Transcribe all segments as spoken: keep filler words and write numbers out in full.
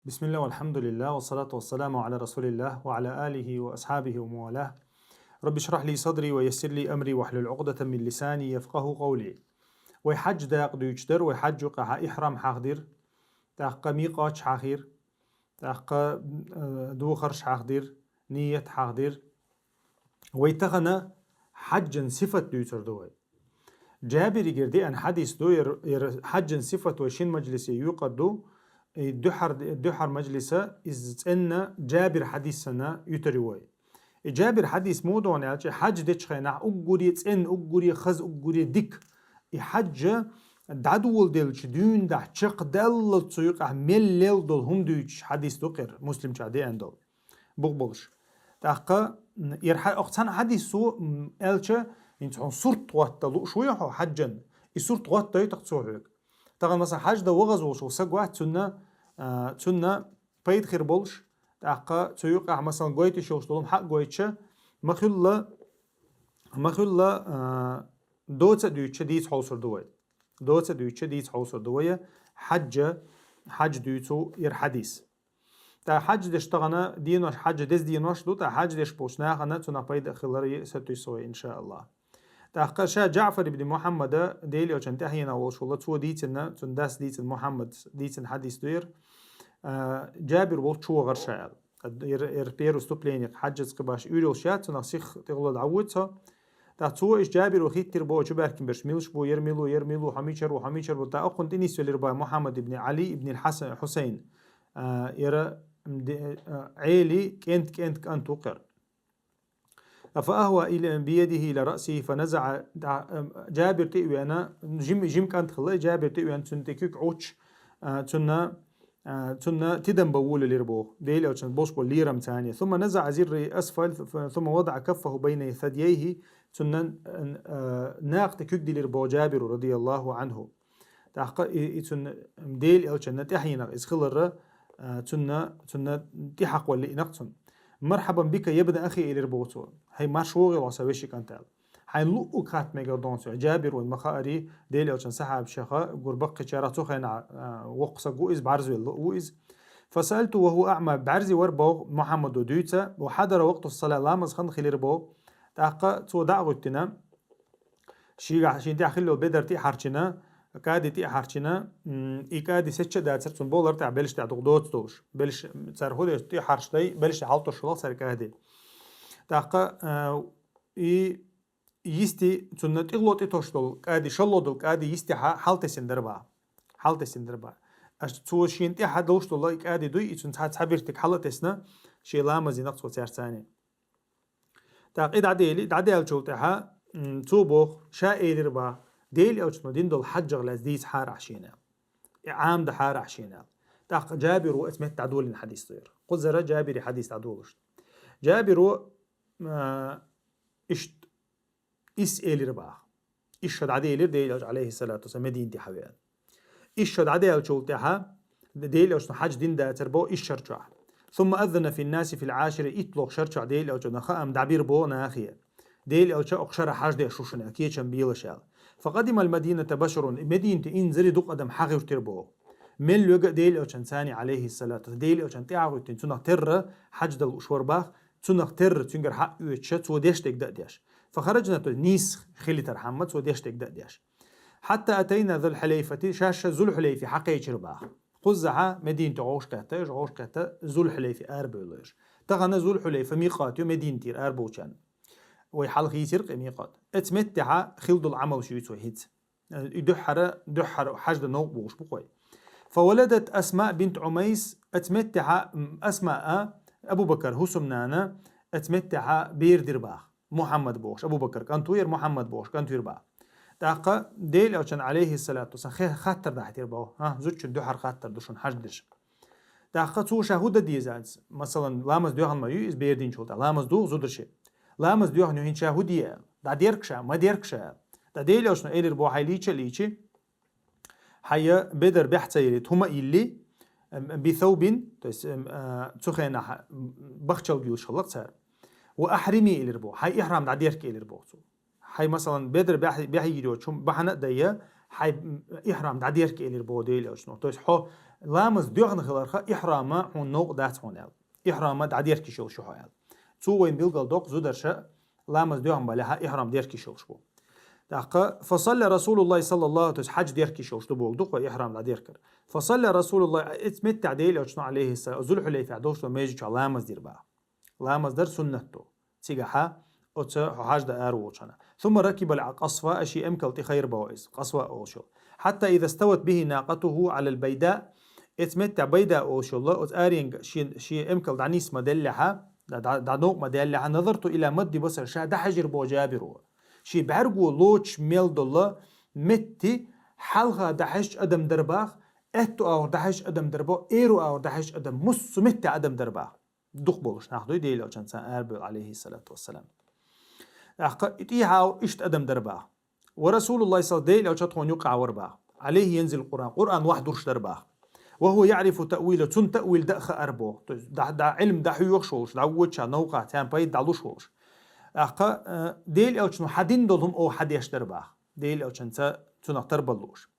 بسم الله والحمد لله والصلاة والسلام على رسول الله وعلى آله وأصحابه ومن والاه. رب اشرح لي صدري ويسر لي أمري واحلل عقدة من لساني يفقهوا قولي. Вай хьаджа дакъа дуьйцуш дара, вай хьаджа юкъахь ихьрам хьахдира, тӀаккха микъаташ хьахийра, тӀаккха, э, духарш хьахдира, нийят хьахдира. Вай тахана хьаджан сифат дуьйцур ду вай. Джабиригара деана хьадис ду, ер, ер хьаджан сифат вай шин мажлисе юкъар ду, и дуьхьар, дуьхьар мажлиса иза цӀенна Джабир хьадисана юьтур ю вай. И Джабир хьадис муха ду аьлча, хьаджа дечу хенахь уггаре цӀенна, уггаре хаза, уггаре дика. И хьаджа дӀадоладелча дуьйна дахь чекхдаллалц цу юкъахь мел лелла долу хӀума дуьйцуш хьадис ду кхера, Муслим чохь деана долу. Бух болуш. ТӀаккха, м, ер хьа-, окху цхьана хьадисо, м, аьлча, хӀинца хьуна сурт гӀотта лууш вуй хьо хьаджан? И сурт гӀоттайо тахана цо хьоьга. Тахана, масала, хьаджа дан вагӀаза волуш ву са гуш, цунна, а, цунна пайда хир болуш, тӀаккха цу юкъахь, масала, гойтуш йолуш долу хӀума хьа а гойтуш, ма-хуьллу, ма-хуьллу, а, доца а дуьйцуш дийца хьовсур ду вай. Доца а дуьйцуш дийца хьовсур ду вай, хьаджа, хьаджа дуьйцу ер хьадис. ТӀаккха хьаджа деш тахана денош, хьаджа деза денош ду, тӀаккха хьаджа деш болчу нахана цунах пайда а хилар сатуьйсу вай, иншааллахӀ. ТӀаккха ша Джаъфар ибн Мухьаммада, Делан Элчан тӀаьхьенах волуш волу, цо дийцина, цуьнан дас дийцина, Мухьаммада дийцина хьадис ду ер. А, Джабир волчу вахара ша аьлла. Ер, ер первое вступление, хьаджаца кхин баш уьйр йолуш яц, цунах сих тӀехула дӀавоьду со. ТӀаккха цо иштта Джабиро хӀиттира боху чубаьхкина берш, милаш бу, ер мила ву, ер мила ву, хьо мичара ву, хьо мичара ву. ТӀаккха окхунна тӀе нисвелира боху Мухьаммад ибн Ӏали ибн Хьасан, Хьусайн. А, яра, м, де-, а, Ӏели кӀент-кӀент кӀант ву кхера. فأهوى إلى، بيده إلى رأسه فنزع، а, м, Джабир тӀе а веана, жим-, жима кӀант хилла, Джабир тӀе а веана, цунна тӀе куьг Ӏуттуш, а, цунна, а, цунна тидам бан волавелира боху, Делан Элчан болуш болу лерам царна. ثم نزع زري أسفل، ثم وضع كفه بين ثدييه، цунна, а, а, накха тӀе куьг диллира боху Джабиру, رضي الله عنه. ТӀаккха и, и цунна Делан Элчанна тӀаьхьенах иза хиларра, а, цунна, цунна тӀехьакхавала лиънарг цунна. مرحبا بك يا ابن أخي, элира боху цо. Хьай, марша вогӀийла хьо, сан вешин кӀант, аьлла. Хьайна луъург хатта мегар ду хьуна цо. Джабир вайн ма-хаъара, Делан Элчан сахьабашех гур баккхийчарах цу хенахь, а, воккха саг ву иза, бӀарзвелла ву иза. فسألته وهو أعمى, бӀаьрзе вара боху Мухьаммадо дуьйцу, وحضر وقت الصلاة, ламаз хан хилира боху. ТӀаккха цо дӀа а гӀуьттина, шийгахь, шен тӀехь хилла йолу бедар тӀе а хьарчина, кӀади тӀе а хьарчина, м, и кӀади сецча а дацара, цунна болар тӀехь белш тӀехь дукха доца долуш. Белш, м, цара хӀун деш тӀе а хьарчадай, белш тӀехь хьалтуш хилла цара кӀади. ТӀаккха, а, и йисте цунна тӀехула тӀе тосуш долу кӀади, шалло долу кӀади йистехьа хьалтесина дара боху. Хьалтесина дара боху. Аш цо шена тӀехьа долуш долу и кӀади дуй, и цунна цхьа, цхьа бертиг хьала а тесна, шен ламаз йинарг цо цаьрца цхьаьна. ТӀаккха и дӀадели, дӀадаьллачул тӀаьхьа, м, цо боху, ша элира боху, Делан Элчано дина долу хьаджах лаьцна дийцахьара ахь шена. И Ӏамадахьара ахь шена. ТӀаккха Джабиро оцу метта дӀадолийна хьадис ду яра. Кхузара Джабире хьадис дӀадолуш. Джабиро, а, иштта, иза элира боху. Иза ша дӀаделира Делан Элча, Ӏалайхиссалату вассалам, Мединате хьавеана. Иза ша дӀадаьллачул тӀаьхьа, Делан Элчано хьаджа дина дацара боху иза шар чохь. ثم أذن في الناس في العاشر, иттлоху шар чохь Делан Элчано хаам дӀабира боху нахе. Делан Элча окху шарахь хьаджа деш ву шуна, кечам белаш аьлла. فقدم المدينة بشر, Мединате инзаре дукха адам хьагӀуьртира боху. Мел верг а Делан Элчанца цхьаьна, Ӏалайхиссалату вассалам, Делан Элчанна тӀаьхьагӀуьттина, цунах терра хьаджа дала лууш вара боху, цунах терра цуьнгара хьа а оьцуш, цо деш дерг дан а деш. فخرجنا, то есть нийса хилийтархьама цо деш дерг дан а деш. حتى أتينا ذا الحليفة, шаьш Зулхьулайфе хьакхечира боху. Кхузахьа Мединате гӀовшкхетта, уьш гӀовшкхетта Зулхьулайфе арабевлла уьш. Тахана Зулхьулайфа микъат ю Мединатера арабовлучарна. Вай хьалха йийцира кхин микъат. Оцу меттехьа хила долу Ӏамалш юьйцу вай хӀинца. И дуьххьара, дуьххьара хьаджа дан новкъа бохуш бу-кх вай. فولدت أسماء بنت عميس, оцу меттехьа, м, Асмаа, Абу-Бакар хӀусамнана, оцу меттехьа бер дира боху. Мухьаммад бохуш, Абу-Бакар кӀант ву яра, Мухьаммад бохуш кӀант вира боху. ТӀаккха Делан Элчанна, Ӏалайхиссалату вассалам, хе-, хаттар дахьийтира боху. ХӀа, зудчун дуьххьара хаттар ду шуна хьаджа дерш. ТӀаккха цо ша хӀун дан деза аьлча, масалан, ламаз доьхна ма ю иза бер динчул тӀаьхьа, ламаз дугӀу зударши. Ламаз доьхна ю, хӀинца ша хӀун де аьлла? ДӀадерг ша, ма дерг ша аьлла. ТӀаккха Делан Элчано элира боху, хьайн лийча а лийчи, хьайн бедар бехь ца йиллийта, хӀума а йиллий, ам, بثوب, то есть, ам, а, цу хенахь, м, бахчалла гуьйлуш хилла-кх цара. وأحرمي элира боху, хьайн ихьрам дӀадерг элира боху цо. Хьайн, масалан, бедар бехь-, бехьа йийр йоцу хӀума бахьана а дайя, хьай ихьрам дӀадерка элира боху Делан Элчано. То есть хьо ламаз доьхна хиларха, ихьрама хьуна новкъа дац хьуна аьлла. Ихьрама дӀадерка йиш йолуш ю хьо аьлла. Цо вайна билгал доккху зударша ламаз доьхна балехьа, ихьрам дерка йиш йолуш бу. ТӀаккха, фасалла Расулуллахи саллаллаху, то есть хьаьж дерка йиш йолуш ду боху ду-кх вай ихьрам дӀадеркара. Фасалла Расулуллах, эцу меттехь Делан Элчано, алейхиссалам, Зулхьулейфехь долуш долу межа чохь ламаз дира баха. Ламаз дар суннат ду. Цигахьа оцу хьо хьаьж дан ара волчхьана. Сумма ракибал Къасва, а ши эмкал тӀе хайра боху иза, Къасва олуш йолу. Хьатта иза стават бихи накъатуху алал байда, эцу меттехь Байда олуш йолу, оцу аренга шен, шен эмкал дӀанисма деллехьа, дӀа-, дӀа-, дӀа новкъа ма деллехьа, назарту ила мадди басар, ша дӀахьаьжира боху Джабиро. Шен бӀаьрго лоцуш мел долу метти хьалха дӀахьаьжча адам дара баха, аьтту агӀор дӀахьаьжча адам дара боху, эру агӀор дӀахьаьжча адам, муссу меттехь адам дара баха. Дукха болуш нах дуй Делан Элчанца арабевлла, алейхиссалату вассалам. ТӀаккха и тӀехьа иштта адам дара баха. Ва Расулуллахи саллаллаху, Делан Элча тхуна юкъахь вара баха. Алейхи янзил Къуръан. Къуръан вахь дурш дара баха. Ва хува яърифу таъвила, цунна таъвил дан а хаар боху. То есть, дӀа-, дӀа-, Ӏилма дӀахьоьхуш волуш, дӀавоьдуш а новкъахь, царна пайда дӀалуш волуш. ТӀаккха, э, Делан Элчано хьан дина долу хӀума оха хьан деш дара баха. Делан Элчанца цунах тарбала лууш.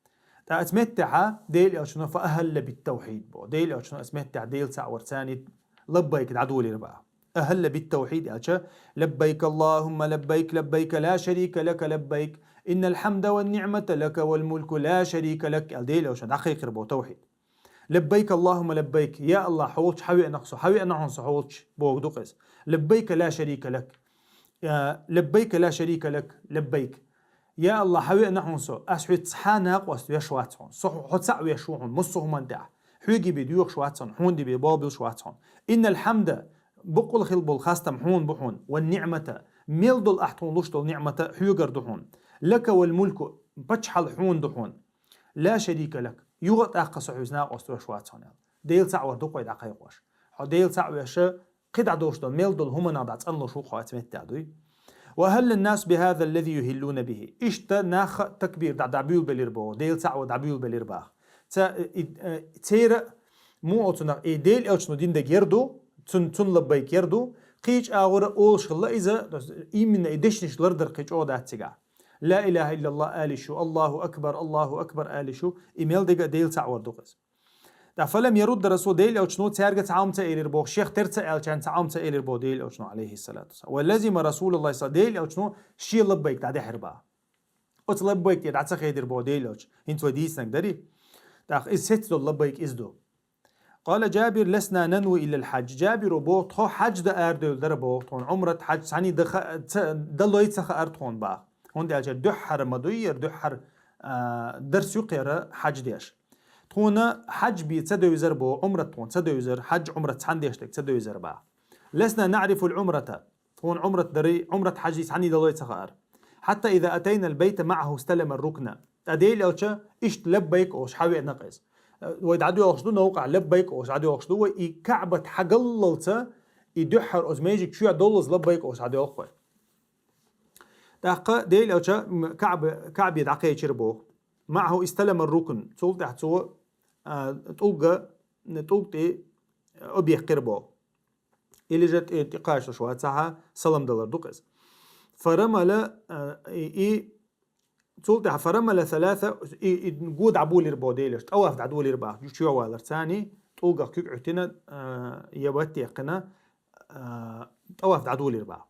ТӀаккха оцу меттехьа Делан Элчано фа ахалла бит-тавхьид боху. Делан Элчано оцу меттехь Дела цхьаъ вар царний лаббайк дӀадолийра баха. Ахалла бит-тавхьид аьлча, лаббайк Аллахумма лаббайк, лаббайк ла шарика лака лаббайк, иннал хьамда ван ниъмата лака вал мулку ла шарика лак аьлла Делан Элчано дӀакхайкхира боху тавхьид. Лаббайк Аллахумма лаббайк, я Аллах, хьо волчу хьан веана-кх со, хьан веана хьуна со, хьо волчу боху ду-кх иза. Лаббайк ла шарика лак. Э, лаббайк ла шарика лак, лаббайк. Я Аллах, хьан веана хьуна со, ас хьоьца цхьа а накъост веш вац хьуна. Со хьо, хьо цхьаъ веш ву хьуна, муссу хӀуманна тӀехь. Хьоьга бен доьхуш вац хьуна, хьуна бен болх буьллуш вац хьуна. Иннал хьамда, баккъалла хила болу хастам хьуна бу хьуна, ван ниъмата, мел долу ахь тхуна луш долу ниъмата хьоьгара ду хьуна. Лака вал мулку, паччахьалла хьуна ду хьуна. Ла шарика лак, юха а тӀаккха со хьоьца накъост веш вац хьуна аьлла. Дела цхьаъ вар ду-кх вай дӀакхайкхош. Хьо Дела цхьаъ веш, кхидӀа долуш долу мел долу хӀуманах дӀа цӀанлуш ву-кх хьо оцу меттехь дуй. Ва ахаллан насу бихаза аллази юхиллуна бихи. Иштта нах а такбир дӀа, дӀабуьйлабелира боху, Дела цхьаъ вар дӀабуьйлабелира баха. Ца, и, э, церан а, муха оцунах, и Делан Элчано дина дерг яр ду, цун, цун лаббайк яр ду, кхечу агӀора олуш хилла иза, именно и дешнаш лардар кхин чӀогӀа дац цигахь. Ла илаха иллаллах ала йиш ю, Аллаху акбар, Аллаху акбар ала йиш ю, и мел дерг а Дела цхьаъ вар ду-кх иза. ТӀаккха фалам ярудда Расул, Делан Элчано цаьрга цхьа хӀума ца элира боху, шех тера ца аьллачарна цхьа хӀума ца элира боху Делан Элчано, алейхиссалату вассалам. Ва лазима Расулаллах, Делан Элчано шен лаббайк дӀадехьира баха. Оцу лаббайк тӀе дӀа ца хедира боху Делан Элча, хӀинца вай дийцинарг дарий? ТӀаккха иза сецна долу лаббайк иза ду. Къала Джабир, ласна нанву иллал хьадж. Джабиро боху, тхо хьадж дан арадевлла дара боху, тхуна Ӏумрат, хьадж цхьаьний дан ха-, ца, дан лой ца хаьара тхуна баха. ХӀунда аьлча дуьххьара ма дуй, яра дуьххьара, а, дарс ю-кх яра хьадж деш. Тхуна хьадж бен ца девзара боху, Ӏумрат тхуна ца девзара, хьадж Ӏумрат цхьаьна деш дерг ца девзара баха. Ласна наърифул Ӏумрата. Тхуна Ӏумрат дарий, Ӏумрат хьаьжий цхьаьний далой ца хаьара. Хьатта иза атайнал байта маъаху сталама рукна. ТӀаккха Делан Элча иштта лаббайк олуш хьан веана-кх иза. Вай дӀадоьлхуш ду новкъахь, лаббайк олуш дӀадоьлхуш ду вай, и КаӀбат хьан галлалца, и дуьххьара оцу межиг чоь доллалца лаббайк олуш дӀадоьлху вай. ТӀаккха Делан Элча, м, КаӀба, КаӀбе дӀакхечира боху. Маъаху исталама рукн. Цул тӀаьхьа цо, а, тӀулга, тӀулг тӀе объехкхира боху. Или же тӀе, тӀе кхачалуш вацахьа, салам далар ду-кх иза. Фарамала, а, и, и, цул тӀаьхьа фарамала саласа, и, и, го дӀаболийра боху Делан Элча, тӀаваф дӀадолийра баха, чоь валар царний, тӀулгах куьг Ӏуьттина, а, я батт яьккхина, а, тӀаваф дӀадолийра баха.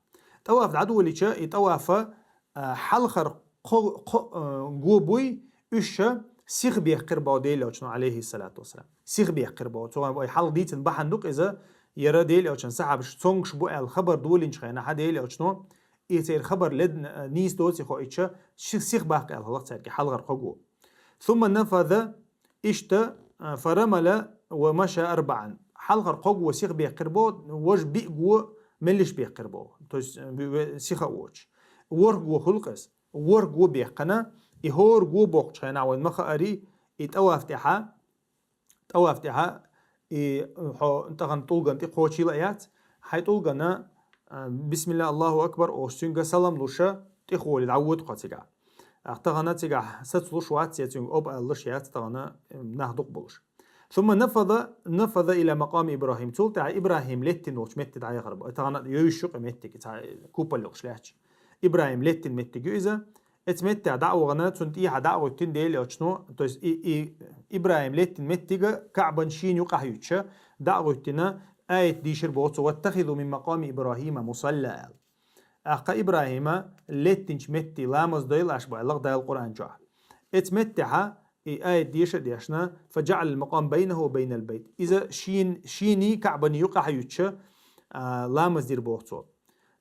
ТӀаваф дӀадолийча, и тӀавафа, а, хьалхара кхо, кхо, а, го буй, уьш ша сиха бехкхира боху Делан Элчано, алейхиссалату вассалам. Сиха бехкхира боху. Цо вай хьалха дийцина бахьана ду-кх иза, яра Делан Элчан сахьабаш цомгуш бу аьлла хабар долийначу хенахьа Делан Элчано, и церан хабар лед-, нийса доций хоуьйтуша, ши-, сиха баккха аьлла хӀаллакх цаьрга хьалхара кхо го. Сумма нафаза, иштта, а, фарамала ва маша арбаан. Хьалхара кхо го сиха бехкхира боху, важа биъ го меллиш бехкхира боху. То есть, э, ве-, ве-, сиха а воцуш. ВорхӀ го хуьлу-кх иза. ВорхӀ го бехкхина, и хӀора го боккхучу хенахь вайна ма хаарий, и тӀаваф тӀехьа, тӀаваф тӀехьа, и хьо тахана тӀулгана тӀе кхочийла а яц, хьайн тӀулгана, а, бисмилла, Аллаху акбар олуш, цуьнга салам луша, тӀехула дӀавоьду хьо цигахь. Ахьа тахана цигахь сацалуш вац, я цуьнга оба алалуш яц, тахана, м, нах дукха болуш. Сумма нафаза, нафаза ила макъами Ибрахим. Цул тӀаьхьа Ибрахим леттина волчу метте дӀаяхара боху. Тахана йовзуш ю-кх и меттиг, цхьа купол йолуш лаьтташ. Ибрахим леттина меттиг ю иза. Эцу меттехь дӀа а вахана, цунна тӀехьа дӀа а гӀуьттина Делан Элчано, то есть и, и ИбрахӀим леттина меттига КаӀбан шена юкъахь юьтуш, дӀа а гӀуьттина, аят дийшира боху цо: «واتخذوا من مقام إبراهيم مصلى», аьлла. ТӀаккха ИбрахӀима леттинчу метте ламаз дойла аша бу аьлла Дала Къуръан чохь. Эцу меттехьа и аят деша а дешна: «فجعل المقام بينه وبين البيت». Иза шен, шений КаӀбаний юкъахь юьтуш, а, ламаз дира боху цо.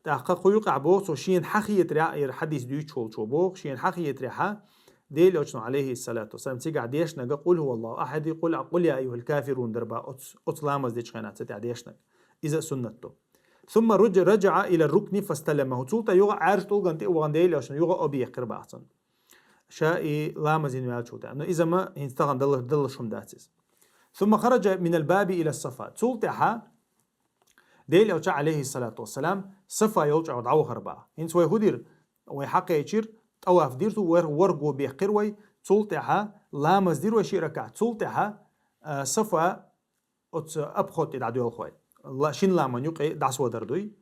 ТӀаккха кху юкъахь боху цо, шена хьан хетарехь, яра хьадис дуьйцуш волчо боху, шена хьан хетарехьа, Делан Элчано, алейхиссалату вассалам, цигахь дешнага «قل هو الله أحد», «قل، قل يا أيها الكافرون» дара боху оцу, оцу ламаз дечу хенахь цу тӀехь дешнаг. Иза а суннат ду. «ثم رج-، رجع إلى الركن فاستلمه». Цул тӀаьхьа юха Ӏаьржа тӀулган тӀе а вахана Делан Элчано юха объяснира боху цунна. Ша и ламаз йина ваьллачул тӀаьхьа. Но иза ма хӀинца тахана далла-, даллалуш хӀума дац иза. «ثم خرج من الباب إلى الصفا». Цул тӀаьхьа Делан Элча, алейхиссалату вассалам, Сафа йолчу агӀор дӀавахара боху. ХӀинца вай хӀун дира? Вай хьакхечира, тӀаваф дира цо, вар-, ворхӀ го бехкира вай, цул тӀаьхьа ламаз дира вай ши ракаӀат, цул тӀаьхьа, а, Сафа оцу обход тӀе дӀадоьлху вай. Ла-, шина ламан юкъе дӀасадар дуй.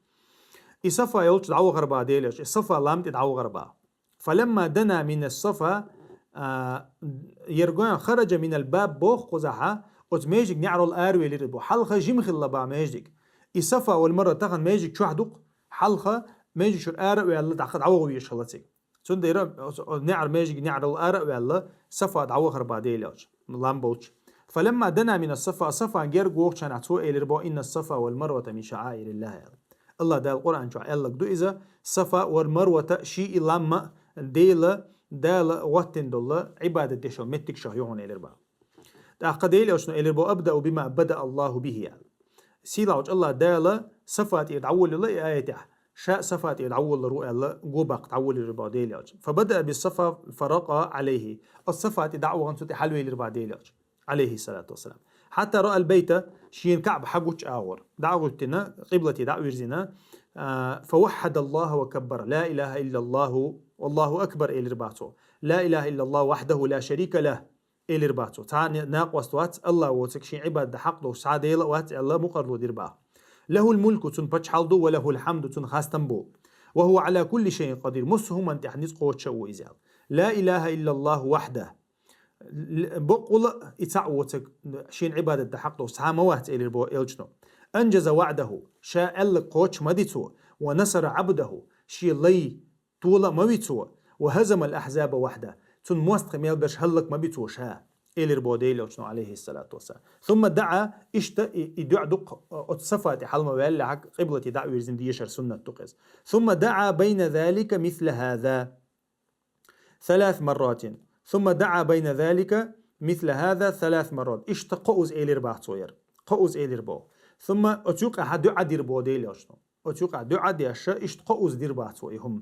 И Сафа йолчу дӀавахара боху Делан Элча, и Сафа лам тӀе дӀавахара боху. «فلما دنا من الصفا», а, ерго «خرج من الباب» боху кхузахьа, оцу межиг неӀарал аравелира боху. Хьалха жима хилла боху межиг. И Сафа вал Марва тахана межиг чохь ду-кх, хьалха межиг чуьра ара а ваьлла, дӀакха дӀаваха везаш хилла цига. Цундела оцу, оцу неӀар межиг неӀарал ара а ваьлла, Сафа дӀавахара боху Делан Элча, лам болчу. «فلما دنا من الصفا», Сафан герга вохучу хенахь цо элира боху: «إن الصفا والمروة من شعائر الله», аьлла. АллахӀ Дала Къуръан чохь аьлларг ду иза: «Сафа вал Марвата ши и ламма Дела, Дала гӀоттина долу Ӏибадат деш йолу меттигаш ю хьуна», элира боху. ТӀаккха Делан Элчано элира боху: «أبدأ بما بدأ الله به», аьлла. Сийлахьчу АллахӀ Дала Сафа тӀера дӀаволлийла и аятехь, ша а Сафа тӀера дӀаволлур ву аьлла, го баккха дӀаволлийра боху Делан Элча. «فبدأ بالصفا فرقى عليه». Оцу Сафа тӀе дӀа а вахана цу тӀе хьалавелира боху Делан Элча, алейхиссалату вассалам. «حتى رأى البيت», шена КаӀба хьагучу агӀор, дӀа а гӀуьттина, къиблате дӀа а вирзина, а, «فوحد الله وكبر، لا إله إلا الله، والله أكبر», элира боху цо. «لا إله إلا الله وحده لا شريك له», элира боху цо. Цхьа а накъост вац, АллахӀ воцург, шен Ӏибадат дан хьакъ долуш цхьа а Дела а вац аьлла, мукъарло дира боху. «له الملك», цунна пачхьалкх ду, «وله الحمد», цунна хастам бу. «وهو على كل شيء قدير», массо а хӀуманна тӀехь ницкъ кхочуш а ву иза аьлла. «لا إله إلا الله وحده». Л-, баккъала а и цхьаъ воцург, шена Ӏибадат дан хьакъ долуш цхьа а ма вац, элира боху Элчано. «أنجز وعده», ша аьлларг кхочуш ма ди цо. «ونصر عبده», шен лай тола а ма ви цо. «وهزم الأحزاب وحده», цунна мостагӀий мел берш хӀаллак ма би цо ша, элира боху Делан Элчано, алейхиссалату вассалам. «ثم دعا», иштта и, и дуьа ду-кх, оцу Сафа тӀе хьала ма ваьллехьа, къиблате дӀа а вирзина дешар суннат ду-кх иза. «ثم دعا بين ذلك مثل هذا ثلاث مرات. ثم دعا بين ذلك مثل هذا ثلاث مرات». Иштта кхузза элира боху цо яра. Кхузза элира боху. «ثم», оцу юкъахь дуьа дира боху Делан Элчано. Оцу юкъахь дуьа деш, иштта кхузза дира боху цо и хӀума.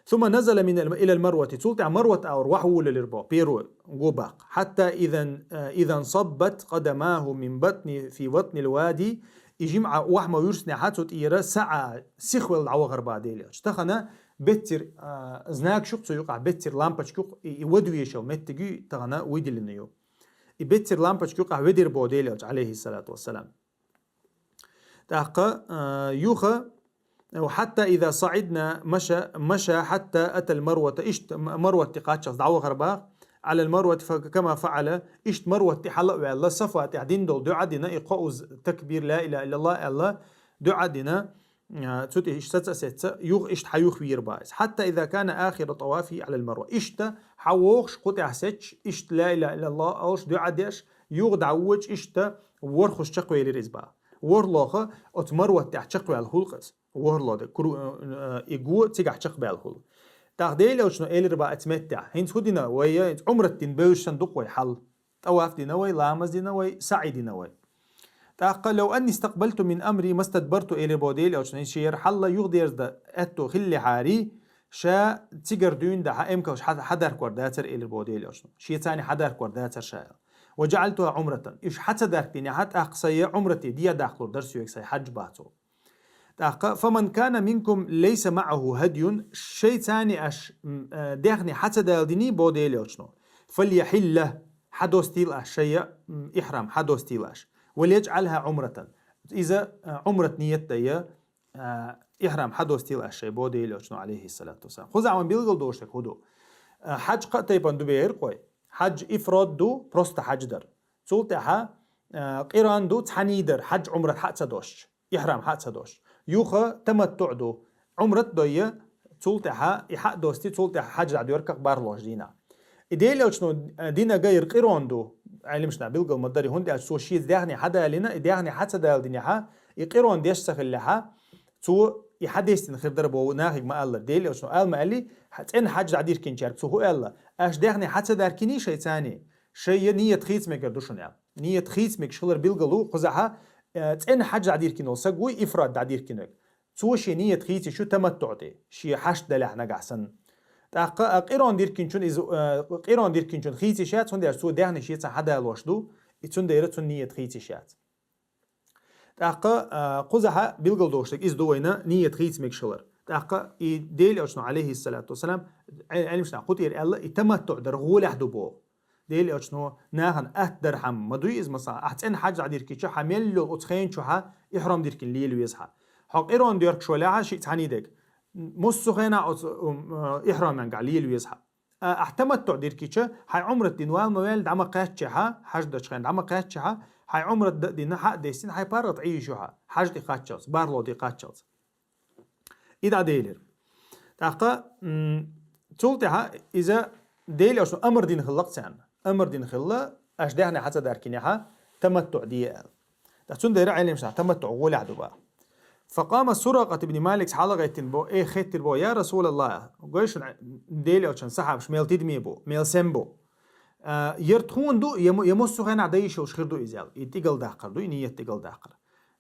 «ثم نزل من الم-، إلى المروة». Цул тӀаьхьа Марват агӀор вахьа волалира боху, первый го баккха. «حتى إذا، إذا انصبت قدماه من بطن، في بطن الوادي». И жимӀа охьа ма вуьрсинехьа цу тӀера, «سعى», сихвелла дӀавахара боху Делан Элча. Тахана беттера, а, знакаш ю-кх цу юкъахь, беттера лампочка ю-кх, и, и вада вешал меттиг ю, тахана вуй диллина ю. И беттера лампочка юкъахь ведира боху Делан Элча, алейхиссалату вассалам. ТӀаккха, а, юха: «حتى إذا صعدنا مشى، مشى حتى أتى المروة». Иштта М-, Марват тӀе кхаччалц дӀавахара боху. «على المروة ف-، كما فعل». Иштта Марват тӀе хьала а ваьлла, Сафа тӀехь дина долу дуьа дина, и кхузза такбир, ла илаха иллаллах аьлла, дуьа дина, а, цу тӀе иштта саца а сецна, юха иштта хьан юха вийра боху иза. «حتى إذا كان آخر طوافه على المروة». Иштта хьан вогӀуш, кху тӀехь сецча, иштта ла илаха иллаллах олуш, дуьа деш, юха дӀавоьдуш, иштта ворхӀазза чекхвелира иза боху. ВорхӀ лоха оцу Марват тӀехь чекхваьлла хуьлу-кх иза. ВорхӀ лоха де, кру-, э, э, и го цигахь чекхбаьлла хуьлу. ТӀаккха Делан Элчано элира боху оцу меттехь: «ХӀинца хӀун дина вай, хӀинца Ӏумрат дина бевзаш санна ду-кх вай хьал. ТӀаваф дина вай, ламаз дина вай, саӀй дина вай». ТӀаккха: «لو أني استقبلت من أمري ما استدبرت», элира боху Делан Элчано. ХӀинца шен яра хьал юхадерзадан аьтто хиллехьара, ша цигара дуьйна дӀа хьан эмкалш хьа-, хьадаркор дацара, элира боху Делан Элчано. Шеца а хьадаркор дацара ша аьлла. «وجعلتها عمرة». Уьш хьа ца даркъинехьа, тӀаккха сайн Ӏумрате дӀадаккхалур дара соьга сайн хьаьж боху цо. ТӀаккха: «فمن كان منكم ليس معه هدي», шайца а аш, м, э, даьхни хьа ца далиний, боху Делан Элчано, «فليحل», хьадостийла аш шайн, м, ихьрам хьадостийла аш. «وليجعلها عمرة». Иза, э, Ӏумрат ниет дай, э, ихьрам хьадостийла аш шайн, боху Делан Элчано, алейхиссалату вассалам. Кхузахь вайна билгал долуш дерг хӀун ду? А, хьадж кхаа тайпан ду бехира кхой. Хьадж ифрод ду, просто хьадж дар. Цул тӀаьхьа, а, къиран ду, цхьаний дар, хьадж Ӏумрат хьа а ца дошча, ихьрам хьа а ца дошча. Юха таматтуӀ ду, Ӏумрат дойя, цул тӀаьхьа и хьа а дости, цул тӀаьхьа хьадж дӀадоьрках бархӀлагӀча дийнахь. И Делан Элчано, а, дина гайр къиран ду, Ӏелимашна билгал ма дари, хӀунда аьлча цо шеца даьхни хьадалина, и даьхни хьа ца дала динехьа, и къиран деш ца хиллехьа, цо и хьадестина хир дара боху нахиг ма аллара. Делан Элчано ала ма аьлли, хьа-, цӀена хьадж дӀадиркинчаьрга цо хӀу аьлла: «Аша даьхни хьа ца даркиний шайцани, шайя ният хийца мегар ду шуна», аьлла. Ният хийца мегаш хилар билгал ву, кхузахьа, э, цӀена хьадж дӀадиркина волу саг вуй, ифрад дӀадиркина верг. Цо шен ният хийца йиш ю таматтуӀ тӀе, шен хьашт далехь нагахь санна. ТӀаккха, а, къиран диркинчун иза, э, къиран диркинчун хийца йиш яц, хӀунда аьлча цо даьхни шеца хьадалош ду, и цундела цун ният хийца йиш яц. ТӀаккха, а, кхузахьа билгал долуш дерг иза ду вайна ният хийца мегаш хилар. ТӀаккха и Делан Элчано, Ӏалайхиссалату вассалам, Ӏе-, Ӏелимашна кху тӀера аьлла, и таматтуӀ дар гӀолехь ду боху. Делан Элчано нахана атта дархьама ма дуй иза, масала, ахь цӀена хьадж дӀадиркича, хьан мел йолу оцу хенчухьа ихьрам диркина лела веза хьан. Хьо къиран доьркаш валехьа шиъ цхьаний дерг. Муссу хенахь оцу, м, э, ихьрамангахь лела веза хьан. А, ахь таматтуӀ диркича, хьайн Ӏумрат дина вала ма ваьлла, дӀа ма кхаьччехьа, хьаждачу хенахь дӀа ма кхаьччехьа, хьайн Ӏумрат дан а дина, хьа а дестина, хьайн паргӀат Ӏийш ю хьан, хьаж тӀе кхаччалц, бархӀло тӀе кхаччалц. И дӀаделира. ТӀаккха, м, цул тӀаьхьа иза Делан Элчано амар дина хилла-кх царна. Амар дина хилла, аша даьхни хьа ца даркинехьа, таматтуӀ де аьлла. ТӀаккха цундела Ӏелимашна таматтуӀ гӀолехь ду баха. فقام سراقة بن مالك хьалагӀеттина бо, э, хеттира бо: «Я Расулаллах, гой шуна, Делан Элчан сахьабаш мел тидаме бу, мел сем бу. А, яр тхуна ду, я мо-, я муссу хенахь дан йиш йолуш хир ду иза», аьлла. И тӀигал даккхар ду, и ният тӀигал даккхар.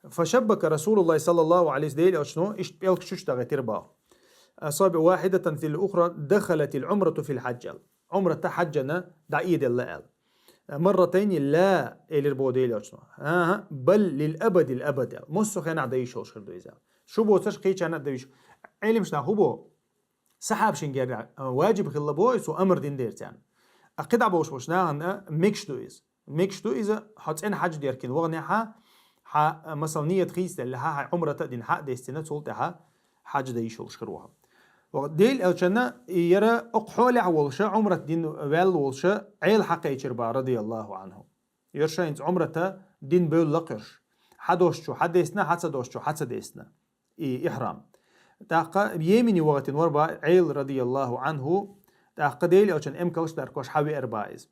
فشبك رسول الله صلى الله عليه وسلم, Делан Элчано иштта пӀелг чу-чу дагӀийтира баха. أصابع واحدة في الأخرى دخلت العمرة في الحج аьлла. Ӏумрата хьаджана дӀаэделла аьлла. مرتين لا, элира бо Делан Элчано. ХӀан-хӀа, بل للأبد الأبد аьлла. Муссу хенахь дан йиш йолуш хир ду иза аьлла. Шу боцурш кхечарна а дан йиш. Ӏелимашна хӀу бо? Сахьабашна гергахь, а, ваджиб хилла бо, и цо амар дина дера царна. А кхидӀа болуш болчу нахана, а, мегаш ду иза. Мегаш ду иза, хьо цӀена хьадж деркина ваханехьа, хьа, а, масала, ният хийцаделлехьа, хьайн Ӏумрата а дина, хьа а дестина, цул тӀаьхьа хьадж дан йиш йолуш хир ву хьо. Ва Делан Элчанна, и яра окху хьолехь волуша, Ӏумрат дина ваьлла волуша, Ӏела хьакхечира баха, радияллаху Ӏанху. Йоьрша хӀинца Ӏумрата дина бевлла кхуьрш. Хьадошчу хьадестина, хьа ца дошчу хьа ца дестина. И ихьрам. ТӀаккха Йемене вахийтина вара баха Ӏела, радияллаху Ӏанху, тӀаккха Делан Элчан эмкалш даркош хьавеара баха иза.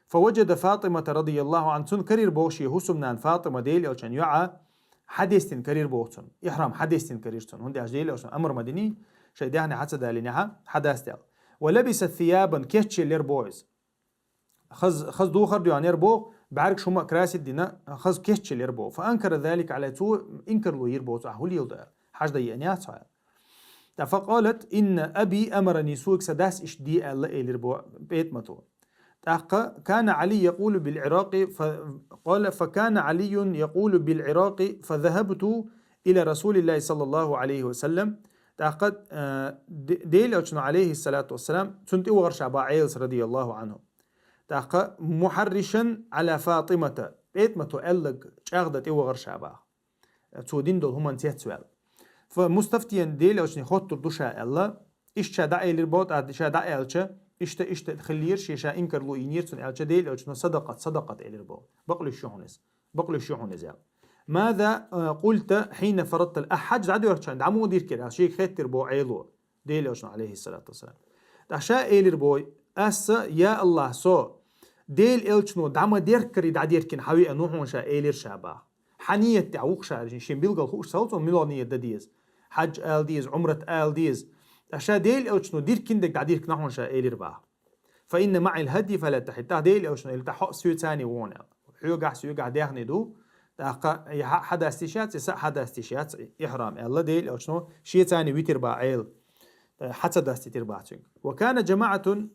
فوجد فاطمة رضي الله عنها, цунна карийра боху шен хӀусамнана ФатӀима Делан Элчан йоӀа, хьадестина карийра боху цунна. Ихьрам хьадестина карийра цунна. ХӀунда аьлча Делан Элчано амар ма динний, шайн даьхни хьа ца далинехьа, хьадаста аьлла. ولبست ثيابا, кечъеллера боху иза. Хаза, хаза духар доьгӀнера боху, бӀаьргаш хӀума а красить дина, хаза кечъеллера боху. فأنكر ذلك عليها, цо инкарло йира боху цо, ахь хӀун леладо аьлла. Хьаж дан еана яц хьо аьлла. ТӀаккха فقالت: إن أبي أمرني, соьга сан дас иштта де аьлла, элира боху ПетӀмато. ТӀаккха كان علي يقول بالعراق ف-، قال: فكان علي يقول بالعراق فذهبت إلى رسول الله صلى الله عليه وسلم. ТӀаккха, а, Де-, Делан Элчано, Ӏалайхиссалату вассалам, цунна тӀе вахара ша баха Ӏелас, радияллаху Ӏанху. ТӀаккха محرشا على فاطمة, ПетӀмато аьлларг чӀагӀдан тӀе вахара ша баха. Цо дина долу хӀуманна цецваьлла. فمستفتيا, Делан Элчане хоттур ду ша аьлла, иштта ша дӀаэлира боху, тӀаккха ша дӀааьлча, иштта, иштта хиллера, шен ша инкарло йинера цунна аьлча, Делан Элчано: صدقت, صدقت, элира боху. Бакълуьйш ю хьуна иза. Бакълуьйш ю хьуна иза аьлла. ماذا, а, قلت حين فرضت ال-, ахь хьадж дӀадоьрчхьана, дӀа муха диркира аьлла, шега хеттира боху Ӏело, Делан Элчано, Ӏалайхиссалату вассалам. ТӀаккха ша элира боху: аса, я АллахӀ, со Делан Элчано дӀа ма дерккаре дӀадеркина хьавеана ву хьуна ша, элира ша баха. Хьан ният тӀехь ву-кх ша, шен билггал хууш ца хилла цунна, муьлха ният дан деза, хьадж ала деза, Ӏумрат ала деза. Ткъа ша Делан Элчано диркина дерг дӀадиркина хьуна ша, элира баха. فإن معي الهدي فلا تحل. ТӀаккха Делан Элчано элира, тӀаккха хьо а соьцаний вон аьлла. Хьоьгахь, соьгахь даьхни ду. ТӀаккха и хьа-, хьадаста йиш яц, и са а хьадаста йиш яц, ихьрам аьлла, Делан Элчано шеца а витира баха Ӏела. Хьа ца дастийтира баха цуьнга. وكان جماعة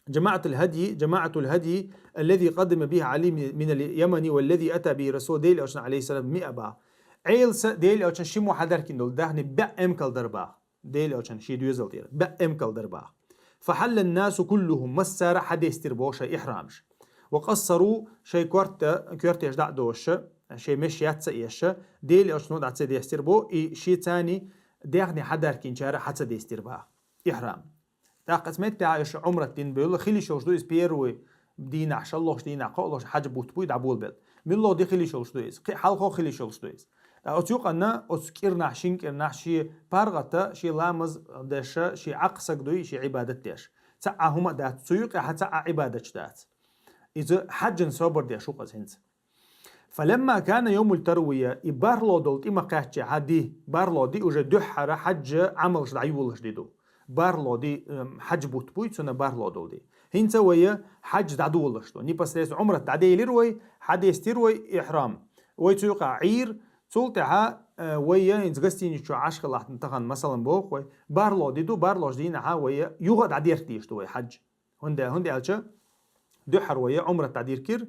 جماعة الهدي، جماعة الهدي الذي قدم به علي من، من اليمن والذي أتى به رسول, Делан Элчано, Ӏалайхиссалам, миа баха. Ӏелас Делан Элчано шиммо хьадаьркина долу даьхни бӀе эмкал дара баха. Делан Элчано шен доьзал тӀера бӀе эмкал дара баха. فحل الناس كلهم, массара а хьадестира боху шайн ихьрамаш. وقصروا, шайн корта, коьртеш дӀа а доьшуш, шайн меш яц ца эшаш, Делан Элчано дӀа ца дестира боху, и шеца а даьхни хьадаьркинчара хьа ца дестира баха. Ихьрам. ТӀаккха оцу меттехь уьш Ӏумрат дина бевлла, хила йиш йолуш ду иза первый дийнахь, шолгӀачу дийнахь, кхоалгӀачу хьаьж бутт буй дӀаболабелла. Муьлхха де хила йиш йолуш ду иза? Кхин хьалхо хила йиш йолуш ду иза. Ткъа оцу юкъанна, оцу кӀирнахь, шина кӀирнахь шен паргӀата, шен ламаз деш, шен Ӏаккха саг дуй, шен Ӏибадат деш. Цхьа а хӀума а дац, цу юкъехь цхьа а Ӏибадаташ дац. Иза хьаьжжина собар деш ву-кх иза хӀинца. فلما كان يوم التروية, и бархӀло долу тӀе ма кхаьччехьа де, бархӀло де уже дуьххьара хьаьжжа Ӏамалш дӀайолалуш де ду. БархӀло де, эм, хьаьж бутт буй, цуьнан бархӀло долу де. ХӀинца вай хьаьж дӀадолалуш ду. Непосредственно Ӏумрат дӀаделира вай, хьадестира вай ихьрам. Вай цу юкъахь Ӏийра, цул тӀаьхьа, э, вай хӀинца гостиница чохь Ӏаш хилахь тахана, масалан, боху вай, бархӀло де ду, бархӀлош дийнахьа вай юха а дӀадерг дийш ду вай хьаьж. ХӀунда, хӀунда аьлча, дуьххьара вай Ӏумрат дӀадиркира,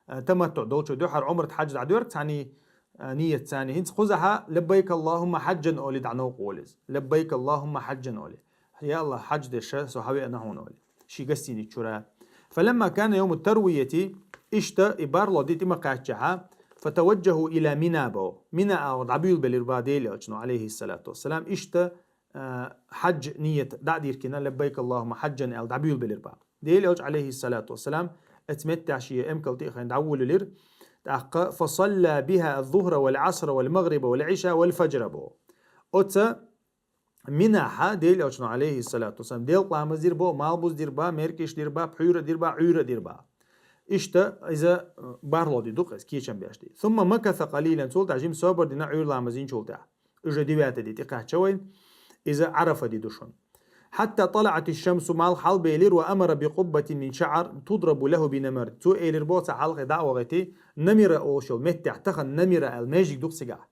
э, таматтуӀ долчу дуьххьара Ӏумрат хьаьж дӀадоьрг цхьаний, э, ниет царний. ХӀинца кхузахьа «Лаббайк Аллахумма хьаьжжан» олий дӀанов къолиз. «Лаббайк Аллахумма хьаьжжан» олий. Я Аллах, хьаьж деш со хьан веана хьуна олий. Ши гостиница чура. فلما كان يوم التروية, иштта и бархӀло де тӀе ма кхаьччехьа, فتوجهوا إلى منى бо. Мина агӀор дӀабуьйлабелира бах Делан Элчано, алейхиссалату вассалам. Иштта а, хьаьж ниет дӀа а диркина, «Лаббайк Аллахумма хьаьжжан» аьлла, дӀабуьйлабелира бах. Делан Элча, алейхиссалату вассалам, оцу меттехь шен эмкал тӀе а хайна дӀаволалира. ТӀаккха: «فصلى بها الظهر والعصر والمغرب والعشاء والفجر» бо. Оцу Минахьа Делан Элчано, алейхиссалату вассалам, делкъа ламаз дира бо, малбуз дира бах, меркиш дира бах, пхьуьйра дира бах, Ӏуьйра дира бах. Иштта иза, э, бархӀло де ду-кх иза, кечам беш де. ثم مكث قليلا, цул тӀаьхьа жима собар дина Ӏуьйра ламаз йинчул тӀаьхьа. Уже девятый де тӀекхаьчча вай, иза Ӏарафа де ду шуна. حتى طلعت الشمس, малх хьалабелира, وأمر بقبة من شعر تضرب له بنمرة. Цо элира бо цхьа хьалхе дӀа а вахийта, Намира олуш йолу меттехь, тахана Намира аьлла маьждиг ду-кх цигахь.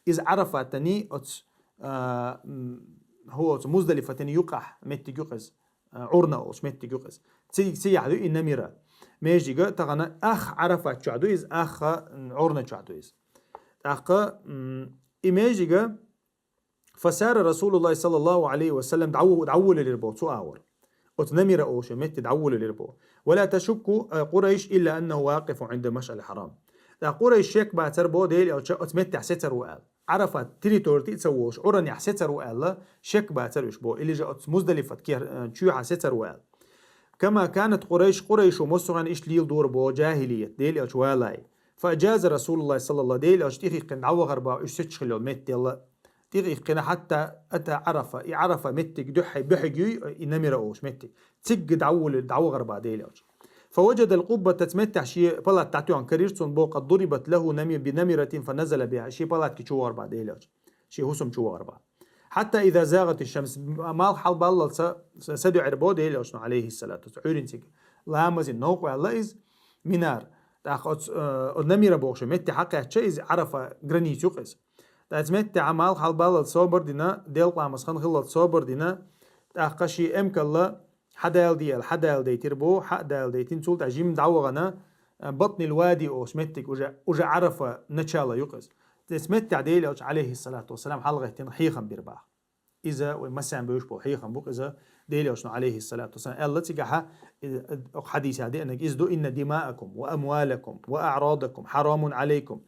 Иза Ӏарафатаний оцу, а, м, хӀу оцу Муздалифатаний юкъахь меттиг ю-кх иза, а, Ӏурна олуш меттиг ю-кх иза. Ци-, цигахь ду и Намира. Маьждига тахана ах Ӏарафат чохь ду иза, ах, м, Ӏурна чохь ду иза. ТӀаккха, м, и маьждига فسار رسول الله صلى الله عليه وسلم, дӀаву-, дӀаволалира бо цу агӀор. Оцу Намира олуш йолу метте дӀаволалира бо. ولا تشك, э, قريش إلا أنه واقف عند المشعر الحرام. ТӀаккха Къурайш шек бацара бо Делан Элча оцу меттехь сецар ву аьлла. Ӏарафат территори тӀе а ца волуш, Ӏуранехь сецар ву аьлла, шек бацара уьш бо. Или же оцу Муздалифат кер-, э, чоьхьа сецар ву аьлла. كما كانت قريش, Къурайшо массо а хенахь иштта леладора бо жахӀилият, Делан Элча валале. فأجاز رسول الله صلى الله, Делан Элча тӀехӀиъккхина дӀавахара бах уьш сецаш хилла йолу меттел. ТӀехӀиъккхина حتى أتى عرفة, и Ӏарафа меттиг дуьххье буьхьиг юй, и Намира олуш меттиг. Цигга дӀаволале, дӀавахара бах Делан Элча. فوجد القبة, цу меттехь шен палат дӀатоьхна карийра цунна бо, قد ضربت له نمي-, بنمرة فنزل بها, шен палатка чу вахара бах Делан Элча. Шен хӀусам чу вахара бах. حتى إذا زاغت الشمس, малх хьалабаллалц са-, садоьӀура бо Делан Элчано, алейхиссалату вассалам, Ӏуьйрина цига. Ламазан новкъа ваьлла иза, Минара. ТӀаккха оцу, э, оцу Намира бохучу метте хьакхаьчча, иза Ӏарафа граница ю-кх иза. ТӀаккха оцу меттехь малх хьалабаллалц собар дина, делкъа ламаз хан хиллалц собар дина, тӀаккха шен эмкалла хьадала де аьлла, хьадала дайтира бо, хьа а дала дайтина, цул тӀаьхьа жимма дӀавахана, э, Батнил Вади олуш меттиг уже, уже Ӏарафа начало ю-кх иза. Оцу меттехь Делан Элча, алейхиссалату вассалам, хьалагӀеттина хьехам бира бах. Иза вай массарна бевзаш болу хьехам бу-кх иза, Делан Элчано, алейхиссалату вассалам, аьлла цигахьа, э, э, хьадисехь деанарг иза ду: إن دماءكم وأموالكم وأعراضكم حرام عليكم.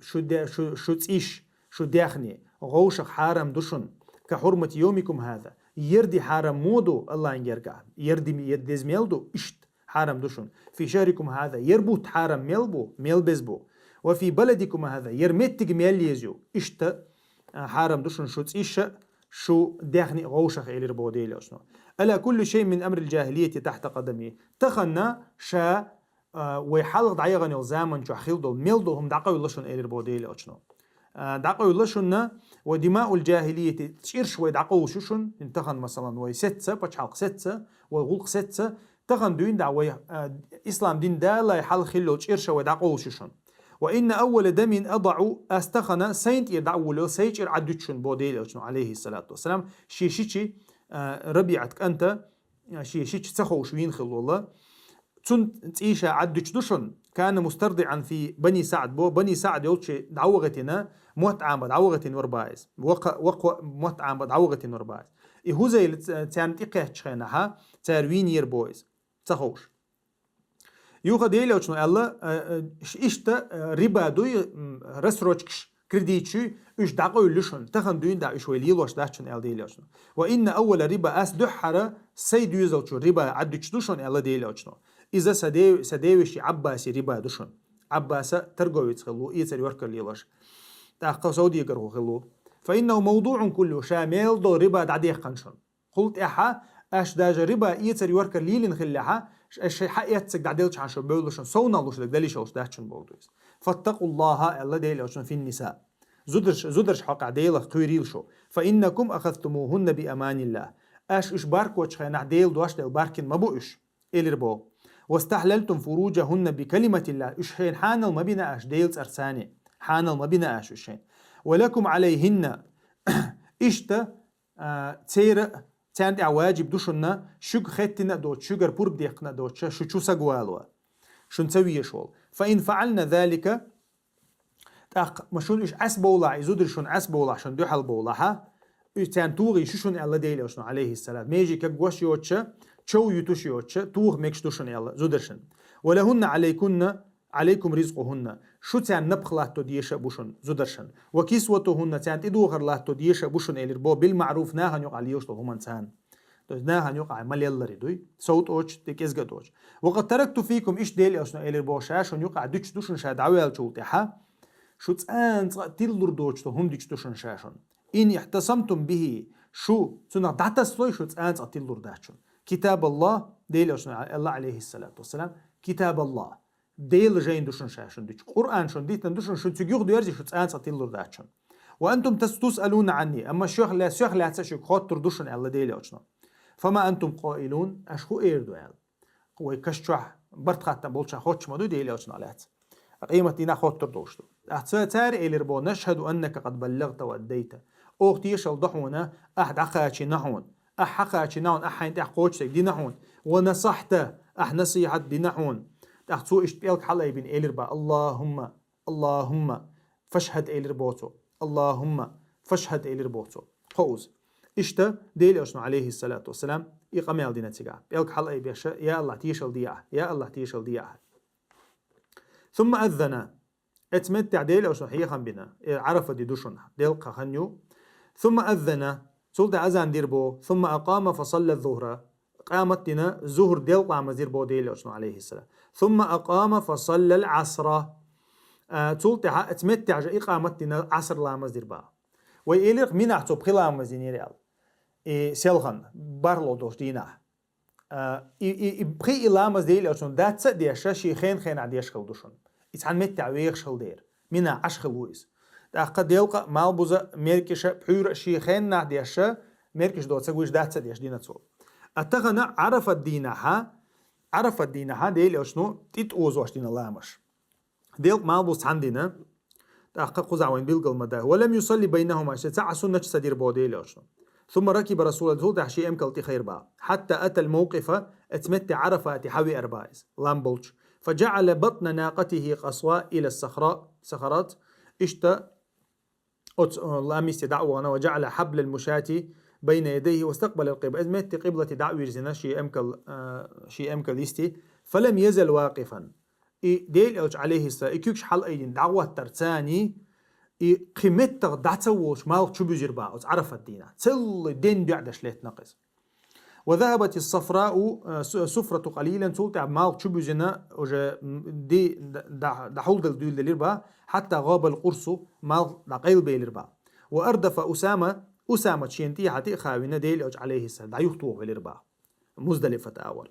Шу де-, шу, шу цӀийш, шу даьхни, вовшах хьарам ду шуна, كحرمة يومكم هذا. Ер де хьарам мо ду Аллахьан гергахь? Ер де, ер деза мел ду? Иштта хьарам ду шуна. في شهركم هذا. Ер бутт хьарам мел бу? Мел беза бу. وفي بلدكم هذا. Ер меттиг мел еза ю? Иштта, а, хьарам ду шуна шу цӀийш а, шу даьхни а вовшах, элира боху Делан Элчано. ألا كل شيء من أمر الجاهلية تحت قدمي. Тахана ша, а, вай хьалха дӀаяхана йолу заман чохь хилла долу мел долу хӀума дӀакъевлла шуна, элира боху Делан Элчано. А, дӀакъевлла шуна, ودماء الجاهلية, чӀирш вай дӀакъовлуш ю шуна, хӀинца тахана, масалан, вай сецца, пачхьалкх сецца, вай гӀуллакх сецца, тахана дуьйна дӀа вай, а, ислам дин далале хьалха хилла йолу чӀирш вай дӀакъовлуш ю шуна. وإن أول دم أضع, ас тахана сайн тӀера дӀа а волале, сайн чӀир Ӏаддуьту шуна, боху Делан Элчано, алейхиссалату вассалам, шен шичи, а, РабиӀат кӀанта, а, шен шичи ца ховш вийна хилла волу. Цуьнан цӀийш а Ӏаддуьтуш ду шуна. كان مسترضعا في بني سعد, бо, Бани СаӀд йолчу дӀавахийтина, мотт Ӏама дӀавахийтина вара бах иза. Вакха, вакха мотт Ӏама дӀавахийтина вара бах иза. И ХӀузайла ц-, царна тӀекхаьччу хенахьа, цара вийнера бо иза. Ца ховш. Юха Делан Элчано аьлла, э, э, ш-, иштта, э, риба дуй, м, рассрочкаш, кредиташ, уьш дӀакъовлуш шуна, тахан дуьйна дӀа уьш вай лелош дац шуна, аьлла Дела Элчано. «Ва инна аввала риба», ас дуьххьара сай доьзалчу риба Ӏаддуьтуш ду шуна, аьлла Дела Элчано. Иза са де-, са девеши Ӏаббаси риба ду шуна. Ӏаббаса торговец хилла, эцар-йохкар лелош. ТӀаккха совдегар хилла. «Фа иннаху мавдуӀун куллу», ша мел долу риба дӀадаьккхина шуна. Кхул тӀаьхьа, аш даже риба эцар-йохкар лелийна хиллехьа, ш-, аш шайн хьаэццаг дӀаделчхьана шу бевлла шуна, совнах луш дерг дала йиш йолуш дац шуна боху иза. «ФаттакъуллахӀа», аьлла Дела Элчано, «фин-ниса». Зударш-, зударш хьокъехь Делах кхуьйрийла шу. «Фа иннакум ахазтумухӀунна би аманиллахӀ». Аш уьш баркочу хенахь Дела дош делла баркина ма бу уьш, элира боху. «ВастахӀлалтум фуруджахӀунна би калиматиллахӀ». Уьш шайна хьанал ма бина аш Делан цӀарца. Хьанал ма бина аш уьш шайна. «Ва лакум ӀалайхӀинна». Иштта а, церан, царна тӀехь ваджиб ду шуна, шуьга хеттина а доцуш, шуьгара пурба дехкина а доцуш, шу чу саг вало. Шуна ца везаш волу. «Фа ин фаӀална залика», тӀаккха ма шуна уьш Ӏас бовлахь, и зударш шуна Ӏас бовлахь, шуна дуьхьал бовлахьа, уьш царна тухий шу шуна аьлла Дела Элчано, Ӏалайхиссалам. Меже кагош йоцуш, чов юьтуш йоцуш, туха мегаш ду шуна аьлла зударшна. «Ва лахӀунна Ӏалайкунна, Ӏалайкум ризкъухӀунна». Шу царна напха латто дезаш а бу шуна зударшна. «Ва кисватухӀунна», царна тӀедухар латто дезаш а бу шуна, элира боху, «бил маӀруф», нахана юкъахь лелаш долу хӀуманца. То есть нахана юкъахь ма лелларе дуй, сов тӀочу, тӀе кӀезга а тӀочу. «Ва къад таракту фикум», иштта Дела Элчано элира боху, ша шуна юкъахь дуьтуш ду шуна ша дӀаваьллачул тӀаьхьа, шу цкъа а тилалур доцуш долу хӀума дуьтуш ду шуна ша шуна. «Ин ихтасамтум бихӀи», шу цунах дӀатасалой, шу цкъа а тилалур дац шуна. «КитабаллахӀ», Дела Элчано аьлла, Ӏалайхиссалату вассалам, «КитабаллахӀ». Делан жайна ду шуна ша шуна дуьтуш. Къуръан шуна дитина ду шуна, шуна цуьнга юхадоьрзий, шу цкъа а тилалур дац шуна. «Ва антум тас-, тусъалуна Ӏанни», амма шух ла-, шух лаьцна шуьга хоттур ду шуна аьлла Дела Элчано. «Фама антум къаилун», аш хӀун эр ду аьлла. Вай каш чохь барт хаттам болчохь хоттуш ма ду Дела Элчанах лаьцна. Къематдийнахь хоттур долуш ду. ТӀаккха ца-, цара элира боху: «Нашхаду аннака къад баллагъта ва аддайта». Оха тешалла до хьуна, ахь дӀакхачийна хьуна. Ахь хьакхачийна хьуна, ахь хьайна тӀехь кхочуш дерг дина хьуна. «Ва насахьта», ахь насихьат дина хьуна. ТӀаккха цо иштта пӀелг хьалаайбина элира боху: «АллахӀумма, АллахӀумма, фашхӀад», элира боху цо. «АллахӀумма, фашхӀад», элира боху цо. Кхузза. Иштта Дела Элчано, Ӏалайхиссалату вассалам, и къамел дина цигахь. ПӀелг хьалаайбеш: «Я АллахӀ, тешалла де ахь! Я АллахӀ, тешалла де ахь!» «Сумма аззана». Оцу меттехь Дела Элчано хьехам бина, э, Ӏарафа де ду шуна, делкъа хан ю. «Сумма аззана», цул тӀаьхьа азан дира боху, «сумма акъама фа салла зухра», къамат дина, зухр делкъа ламаз дира боху Дела Элчано, Ӏалайхиссалам. «Сумма акъама фа салла ал-Ӏасра». А, цул тӀаьхьа оцу меттехь жа икъамат дина, Ӏаср ламаз дира боху. Вай элира-кх, Минахь цо пхи ламаз динера аьлла. И селхана, бархӀ ло долчу дийнахь. А, и, и, и пхи и ламаз Дела Элчано дац а деш, шен хен-хенахь деш хилла ду шуна. И цхьана меттехь вехаш хилла дера. Мина Ӏаш хилла ву иза. ТӀаккха делкъа а, малбуза а, меркиша а, пхьуьйра а шен хеннахь деш, меркиш доцург вуьш дац а деш дина цо. А тахана Ӏарафат дийнахьа, Ӏарафат дийнахьа Дела Элчано тӀе тӀе озош дина ламазаш. Делкъа малбуз цхьаьна дина, тӀаккха кхузахь вайн билгал ма дац. «Ва лам юсалли байнахума», ша ца Ӏа суннаташ ца дира боху Дела Элчано. «Сумма ракиба Расулаллах», цул тӀаьхьа шен эмкал тӀе хайра боху. «Хьатта атал мавкъифа», оцу метте Ӏарафате хьавеара боху иза, лам болчу. «Фа жаӀала батна накъатихи къасва ила сахра», сахарат, иштта оцу, э, ламисте дӀа а вахана, «ва жаӀала хьаблал мушати байна ядайхи вастакъбалал къибла». Иза метте къиблате дӀа а вирзина, шен эмкал, э, шен эмкал йисте. «Фалам язал вакъифан». И Дела Элча, Ӏалайхиссалам, и куьгаш хьалаайдина дӀагӀоттар царний, и кхин меттах дӀа ца волуш, малх чу буьзира боху оцу Ӏарафат дийнахь. Целлай ден доьӀдеш леттина-кх иза. «Ва захабатис сафрау, э, су-, суфрату къалилан», цул тӀаьхьа малх чу буьзина, уже, м, ди-, д-, д-, дӀахьулдала дуьйладелира боху, «хьатта гӀабал къурсу», малх дӀакъайлабелира боху. «Ва ардафа Усама», Усамат шена тӀехьа тӀе а хавина, Дела Элча, Ӏалайхиссалам, дӀаюхатохавелира боху. Муздалифат агӀор.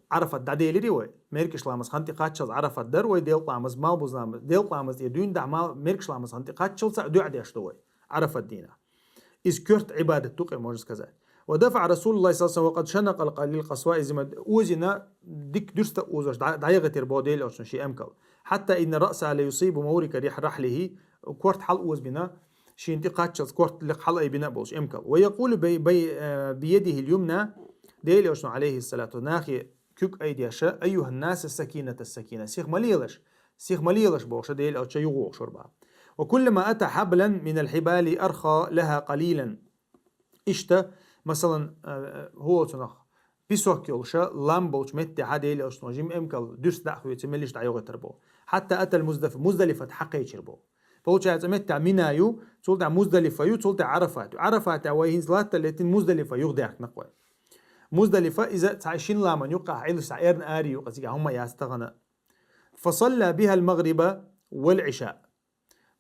Ӏарафат дӀаделирий вай? Меркиш ламаз хан тӀе кхаччалц Ӏарафат дара вай, делкъа ламаз, малбуз ламаз, делкъа ламаз тӀе дуьйна дахьа мал-, меркиш ламаз хан тӀе кхаччалца а дуьӀа деш ду вай Ӏарафат дийнахь. Иза коьрта Ӏибадат ду-кх, можно сказать. «Ва дафаӀа Расулуллах саллаллаху алейхи ва саллям ва къад шанакъал къалил къасва изима», озийна дика дуьрста а озош дӀа-, дӀаяхийтира боху Дела Элчано шен эмкал. «Хьатта инна раъсаху ла юсибу маврика рихь-, рахьлихи», корта хьалаозабина, шена тӀе кхаччалц корта лекха хьалаайбина а болуш эмкал. «Ва якъулу бай-, бай-, э, биядихил юмна», Дела Элчано, Ӏалайхиссалату, нахе куьг айдеш: «Айюханнас, ас-сакината, ас-сакина». Сиха ма лелаш, сиха ма лелаш бохуш, Дела Элча юхавогӀуш вара боху. «Ва куллама ата хьаблан минал хьибали арха лаха къалилан». Иштта, масалан, э, хӀу оцунах песок йолуша лам болчу меттехьа Дела Элчано жима эмкал дуьрста дӀа а хоьций, меллиша дӀайохийтар боху. «Хьатта атал Муздаф-, Муздалифат хьакхечира боху». Получается, меттехь Мина ю, цул тӀехьа Муздалифа ю, цул тӀехьа Арафат ю. Арафатехь вай хӀинца латтале тӀин Муздалифа юха даьхкина-кх вай. Муздалифа иза цхьа шин ламан юкъахь, Ӏилла схьа эрна ари юкъа, цигахь хӀумма яц тахана. فصلى بها المغرب والعشاء.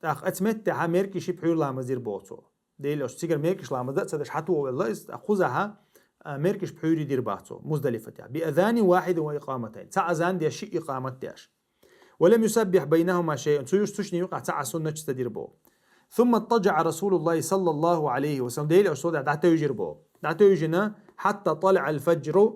ТӀаккха оцу меттехь маьркӀажи пхьуьйра ламаз дира боху цо. Делан Элчано цигара маьркӀажи ламаз дан а ца деш хьатохавелла иза, тӀаккха кхузахь, а, маьркӀажи пхьуьйра дира боху цо, Муздалифатехь. بأذان واحد وإقامتين. Цхьа азан деш, шиъ икъамат деш. ولم يسبح بينهما شيئا. Цу юьртара цу шинна юкъахь цхьа а суннат ца дира боху. ثم اضطجع رسول الله صلى الله عليه وسلم. Делан Элчано цул тӀехьа дӀатевжира боху. ДӀатевжина, حتى طلع الفجر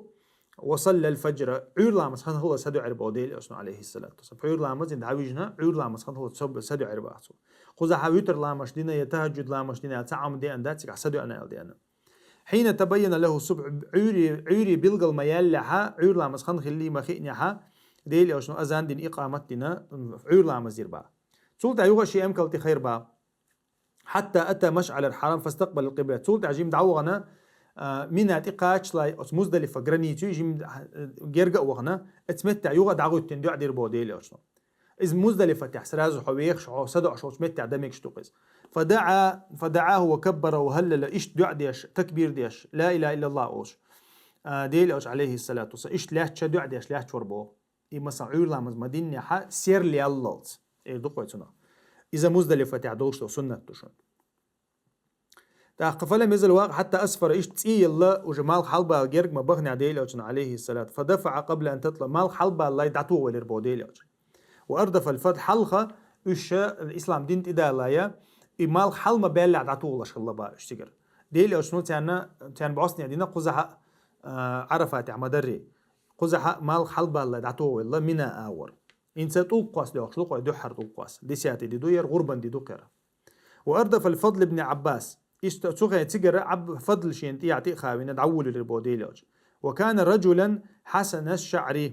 وصلى الفجر. Ӏуьйра ламаз хан хилла садоӀира боху Делан Элчано, عليه الصلاة والسلام. Пхьуьйра ламазна дӀавижина, Ӏуьйра ламаз хан хилла са-, садоӀира боху цо. Кхузахь витр ламазаш дина, я тахӀажжуд ламазаш дина, я цхьа Ӏамал деана дац, цигахь садоӀана аьлла деана. حين تبين له الصبح. Ӏуьйре, Ӏуьйре билгал ма яьллехьа, Ӏуьйра ламаз хан хиллий ма хиънехьа, Делан Элчано азан дина, икъамат дина, Ӏуьйра ламаз дира боху. Цул тӀехьа юха а ши эмкал тӀехьа хир боху. حتى أتى مشعر الحرام فاستقبل القبلة. Цул тӀехьа жима дӀавахана, а, Мина тӀекхачале оцу Муздалифа границу жима, а, герга а вахана, оцу меттехь юха а дӀагӀуьттина доӀа дира боху Делан Элчано. Иза Муздалифатехь сразу хьо вехаш, хьо садоӀуш волчу меттехь дан мегаш ду-кх иза. فدعا، فدعاه وكبر وهلل. Иштта доӀа деш, такбир деш, لا إله إلا الله олуш. А, Делан Элча, عليه الصلاة والسلام, иштта лаьтташ доӀа деш лаьтташ вара боху. И, масала, Ӏуьйра ламаз ма диннехьа, серла яллалц. Эр ду-кх вай цунах. Иза Муздалифатехь долуш долу суннат ду шуна. ТӀаккха فلم يزل واقفا حتى أسفر. Иштта цӀий елла, уже малх хьалабала герга ма баханехь Делан Элчано, عليه الصلاة. فدفع قبل أن تطلع. Малх хьалабалале дӀатохавелира боху Делан Элча. وأردف الفضل. Хьалха уьш ислам дин тӀедалале, и малх хьала ма баьллехь дӀатохалуш хилла боху уьш цигара. Делан Элчано царна, царна бӀостанехьа дина кхузахь а, а, Ӏарафатехь ма-дарра. Кхузахь а малх хьалабалале дӀатохавелла Мина агӀор. ХӀинца тӀулг кхосса доьхуш ду-кх вай, дуьххьара тӀулг кхосса. Десятый де ду, яра гӀурбан де ду-кх яра. وأردف الفضل بن عباس. Иштта цу хенахь цигара Ӏаб-, Фадл шена тӀехьа тӀе а хавина, дӀаволавелира боху Делан Элча. وكان رجلا حسن الشعر.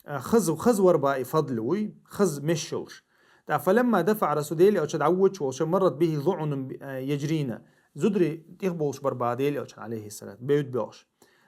А, хаза, хаза вара боху и Фадл вуй, хаза меш йолуш. ТӀаккха فلما دفع رسول. Делан Элча дӀавоьдуш волуш, مرت به ظعن، а, يجرين. Зударий тӀехбовлуш бара боху Делан Элчана, عليه الصلاة, бевдда боьлхуш.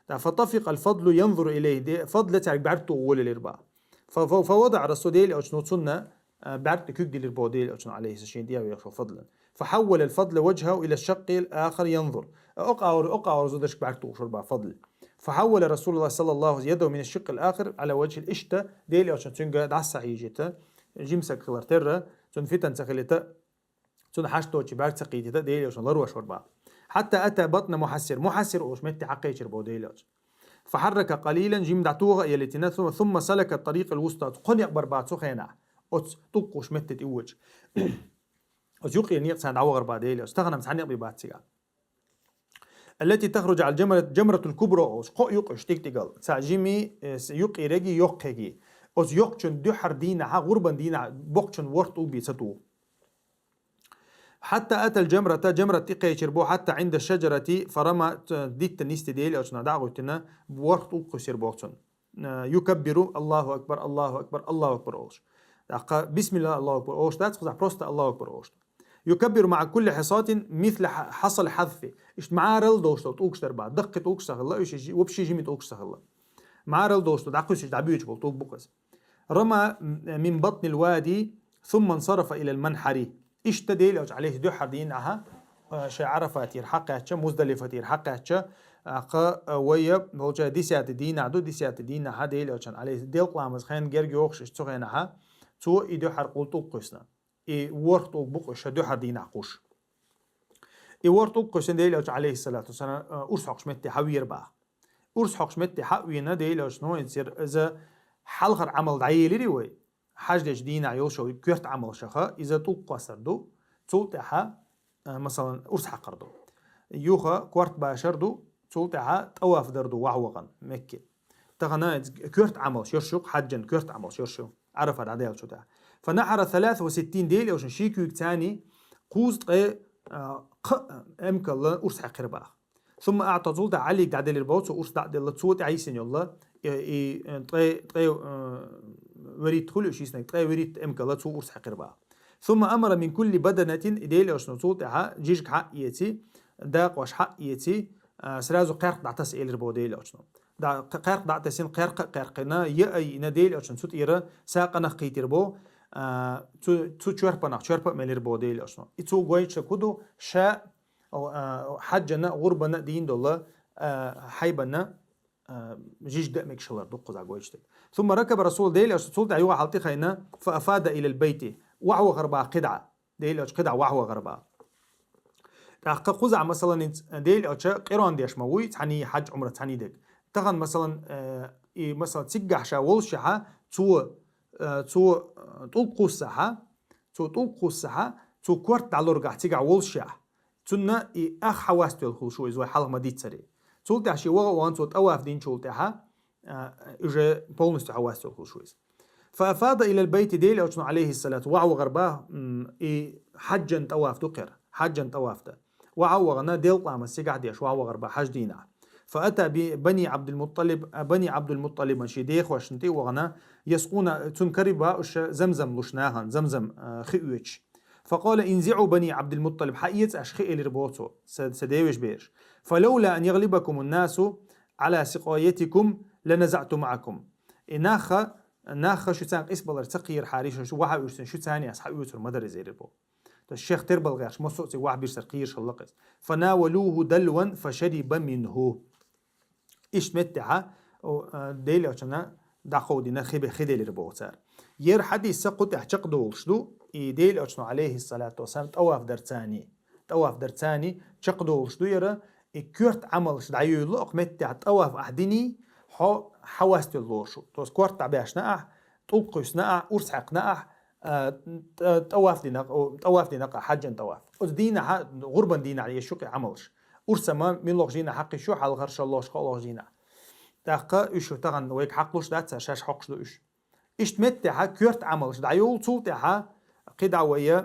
ТӀаккха فطفق الفضل ينظر إليه. Де-, Фадл цаьрга бӀаьрг тухуш волавелира боху. Фа-, фа-, فوضع رسول. Делан Элчано цунна, а, бӀаьрг тӀе куьг диллира боху Делан Элчано, عليه الصلاة, шена тӀехьа вехаш волу Фадлан. فحول الفضل وجهه إلى الشق الآخر ينظر. Окъа агӀор, окъа агӀор зударшка бӀаьрг тухуш вара боху Фадл. فحول رسول الله صلى الله عليه وسلم يده من الشق الآخر على وجهه. Иштта Делан Элчано цуьнга дӀаса ца хьийжийта, жима саг хилар терра, цунна фитна ца хилийта, цунна хьашт доцчу бӀаьрг ца кхийтийта, Делан Элчано ларвеш вара боху. حتى أتى بطن محصر. Мухьассир олуш метте хьакхечира боху Делан Элча. فحرك قليلا. Жима дӀатоха а елийтина, ثم، ثم سلك الطريق الوسطى. Кхо некъ бара боху цу хенахь. Оцу тӀулг кхуссучу метте тӀе воьдуш. Оцу юккъера некъа цхьаьна дӀавахара боху Делан Элча. Тахана-м цхьа некъ бен бац цигахь. التي تخرج على الجمرة، جمرة الكبرى олуш. Кхо а юккъе шу тӀиг-тӀигал. Цхьа жимий, э, с-, юккъерегий, йоккхарегий. Оцу йоккхачун дуьххьара дийнахьа, гӀурбан дийнахьа, боккхачун ворхӀ тӀулг бен ца туху. حتى أتى الجمرة، جمرة тӀекхечира боху, حتى عند الشجرة فرمى، т-، диттан нисде Делан Элчано дӀа а гӀуьттина, ворхӀ тӀулг кхуьссира боху цунна. Э, يكبر، الله أكبر، الله أكبر، الله أكبر олуш. ТӀаккха بسم الله، الله أكبر олуш дац, кхузахь просто الله أكبر олуш ду. يكبر مع كل حصاة مثل ح-، حصى الحذف. Иштта мӀарал долуш долу тӀулгаш дара боху, даккхий тӀулгаш ца хилла, уьш жи-, вообще жимий тӀулгаш ца хилла. МӀарал долуш долу, дӀакхуьссуш, дӀабоьдуш болу тӀулг бу-кх иза. رمى من بطن الوادي ثم انصرف إلى المنحر. Иштта Делан Элча, عليه، дуьххьара дийнахьа, а, шайн Ӏарафатера хьакхаьчча, Муздалифатера хьакхаьчча, а, кха, а, вайя, получается, десятый дийнахь ду, десятый дийнахьа Делан Элчан, عليه، делкъа ламаза хенна герга йохуш, иштта цу хенахьа, цо и дуьххьара къул тӀулг кхуьссина. И ворхӀ тӀулг бу-кх уьш дуьххьара дийнахьа кхуссуш. И ворхӀ тӀулг кхуьссина Делан Элча, عليه الصلاة والسلام, а, урс хьокхуш метте хьавеара боху. Урс хьокхуш метте хьавеана Делан Элчано, хӀинца иза хьалхара Ӏамал дӀаелира вай. Хьаж дечу дийнахь йолуш йолу коьрта Ӏамалшха иза тӀулг кхоссар ду, цул тӀаьхьа, а, масалан, урс хьакхар ду. Юха корта башар ду, цул тӀаьхьа тӀаваф дар ду вахьа вахана Мекке. Тахана иза коьрта Ӏамалш йолуш ю-кх, хьаджан коьрта Ӏамалш йолуш ю, Ӏарафа дӀадаьллачул тӀаьхьа. فنحر ثلاث وستين. Делан Элчано шен куьйга царний кхузткъе, а, кхо эмкалла урс хьаькхира боху. ثم أعطى. Цул тӀаьхьа Ӏалига дӀаделира боху цо, урс дӀа а делла, цо тӀе йисина йолла, и, и, э, ткъе, ткъе, э, вуьрхӀитта хуьлу уьш йиснарг, ткъе вуьрхӀитта эмкалла цо урс хьаькхира боху. ثم أمر من كل بدنة. И Делан Элчано цул тӀаьхьа жижиг хьа а эций, дакъош хьа а эций, а, сразу кхаьркха дӀатаса элира боху Делан Элчано. ДӀа-, кхаьркха дӀа а тесина, кхаьркха а кхаьркхина, яа а йиъна, Делан Элчано цу тӀера са къинах кхийтира боху, а, цу, цу чорпанах чорпа а мелира боху Делан Элчано. И цо гойтуш хӀу ду, ша, а, хьаджана, гӀурбана дийна долу, а, хьайбана, а, жижиг а мегаш хилар ду кхузахь гойтуш дерг. ثم ركب رسول الله, Делан Элчано цул тӀаьхьа юха хьалатӀехьайна, فأفاض إلى البيت, вахьа вахар баха кхидӀа. Делан Элча кхидӀа вахьа вахар баха. ТӀаккха кхузахь, масалан, хӀинца Делан Элча къиран деш ма вуй, цхьаьний хьаджа, Ӏумра цхьаьний дерг. Тахана, масалан, э, и, масалан, циггахь ша волушехьа, цо, э, цо, э, тӀулг кхуссахьа, цо тӀулг кхуссахьа, цо корта дӀалургахь цигахь волушехьа, цунна и ах хьаваставелла хуьлуш ву иза вай хьалха ма-дийццара. Цул тӀаьхьа шен ваха а вахана цо тӀаваф динчул тӀаьхьа, а, уже полностью хьаваставелла хуьлуш ву иза. فأفاض إلى البيت, Делан Элчано, عليه الصلاة, вахьа вахар баха, м, и хьаджан тӀаваф ду кхера, хьаджан тӀаваф дан. Вахьа а вахана, делкъа ламаз цигахь деш, вахьа вахар баха хьаджа дийнахь. فأتى ببني عبد المطلب, а, Бани Ӏабдул-МутӀалибан шен дехошна тӀе а вахана, يسقون, цунна карийна уьш замзам луш нахана, замзам, а, хи оьцуш. فقال: انزعوا بني عبد المطلب, хьаэца аша хи, элира боху цо, сан, сан девешин бераш. فلولا أن يغلبكم الناس على سقايتكم لنزعت معكم. И нахха, нахха шуьца къийсабалар ца кхийрахьара, шу вахьа оьцуш, шуьца а аз хьаоьцур ма дара иза, элира боху. То есть шех тера балха гӀерташ, массо а цига вахьа бирсар кхийраш хилла-кх иза. فناولوه دلوا فشرب منه. Иштта меттехьа, о, а, Делан Элчанна дӀакховдийна хи бе-, хи делира боху цара. Ер хьадис а кху тӀехь чекхдолуш ду, и Делан Элчано, عليه الصلاة والسلام, тӀаваф дарца а, тӀаваф дарца а чекхдолуш ду яра, и коьрта Ӏамалш дӀайолу окху меттехь, тӀаваф ахь диний, хьо хьаваставелла лоруш ву. То есть корта дӀабаьшна ахь, тӀулг кхуьссина ахь, урс хьаькхна ахь, а, тӀа-, тӀаваф дина, о, тӀаваф дина-кх ахь, хьаджан тӀаваф. Оцу дийнахьа, гӀурбан дийнахьа еш ю-кх и Ӏамалш. Урс а ма муьлхачу дийнахь хьакхуьссуш ю, хьалхарчу, шолгӀачу, кхоалгӀачу дийнахь. ТӀаккха уьш ю тахана вайга хьакхалуш дац, шаьш хьокхуш ду уьш. Иштта меттехьа коьрта Ӏамалш дӀайолу, цул тӀаьхьа кхидӀа вай,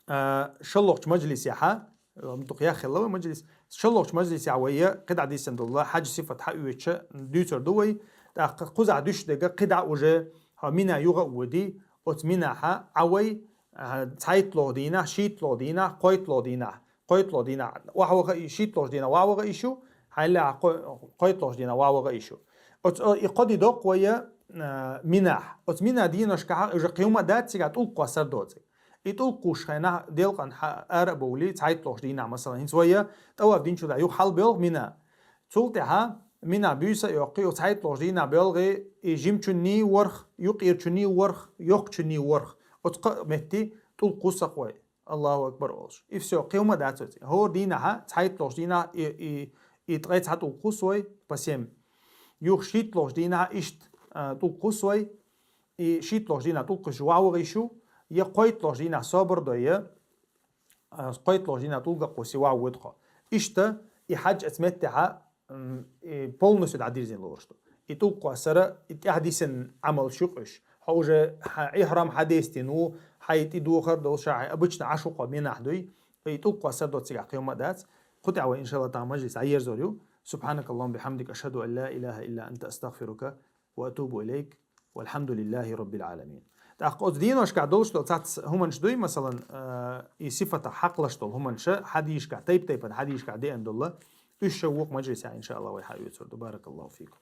а, шолгӀачу мажлисехьа, м, дукха яхъелла вай мажлис, шолгӀачу мажлисехь вай кхидӀа дисина долу хьаджан сифат хьаоьцуш дуьйцур ду вай, тӀаккха кхузахь дуьсуш дерг кхидӀа уже хьо Мина юха а воьдий, оцу Минахьа Ӏа вай, а, цхьайтталгӀа дийнахь, шийтталгӀа дийнахь, кхойтталгӀа дийнахь, кхойтталгӀа дийнахь охьаваха и-, шийтталгӀачу дийнахь охьаваха йиш ю, хьайла кхо-, кхойтталгӀачу дийнахь охьаваха йиш ю. Оцу, и кхо ди доккху вай, а, Минахь. Оцу Мина дийнашкахь уже кхин хӀума а дац, цигахь тӀулг кхоссар доцург. И тӀулг кхуссуш хенахь делкъана хьа-, ара а бовлий, цхьайтталгӀачу дийнахь, масалан, хӀинца вай тӀаваф динчул тӀаьхьа юха хьалабоьлху Мина. Цул тӀаьхьа Мина буьйса а йоккхий, оцу цхьайтталгӀачу дийнахь боьлхий, и жимачунний ворхӀ, юккъерачунний ворхӀ, йоккхачунний ворхӀ. Оцу кхаа метте тӀулг кхуссу-кх вай. Аллаху акбар олуш. И всё, кхин хӀума а дац оцу. ХӀора дийнахьа, цхьайтталгӀачу дийнахь и, и, и ткъе цхьа тӀулг кхуссу вай, по семь. Юха шийтталгӀачу дийнахьа иштта, а, тӀулг кхуссу вай, и шийтталгӀачу дийнахь тӀулг кхуьссуш охьаваха йиш ю, я кхойтталгӀачу дийнахь собар дой, я, а, кхойтталгӀачу дийнахь тӀулг а кхуссий охьавоьду хьо. Иштта и хьадж оцу меттехьа, м, и полностью дӀадирзина лоруш ду. И тӀулг кхоссар, и тӀаьхьа дисина Ӏамалш ю-кх уьш. Хьо уже хьан ихьрам хьадестина ву, хьайн тӀедухар долуш, хьайн обычно Ӏаш ву-кх хьо Минахь дуй, и тӀулг кхоссар доцург цигахь кхин хӀума а дац. Кху тӀехь вай, иншаллахӀ, тахана мажлис дӀаерзор ю. سبحانك اللهم وبحمدك، أشهد أن لا إله إلا أنت، أستغفرك وأتوب إليك. والحمد لله رب العالمين. ТӀаккха оцу дийнашкахь долуш долу цхьацца хӀуманаш дуй, масалан, а, и сифатах хьакхалуш долу хӀуманаш, хьадисашкахь, тайп-тайпана хьадисашкахь деана долу, уьш ша вукху мажлисехь, иншаллахӀ, вай хьаоьцур ду. بارك الله فيكم.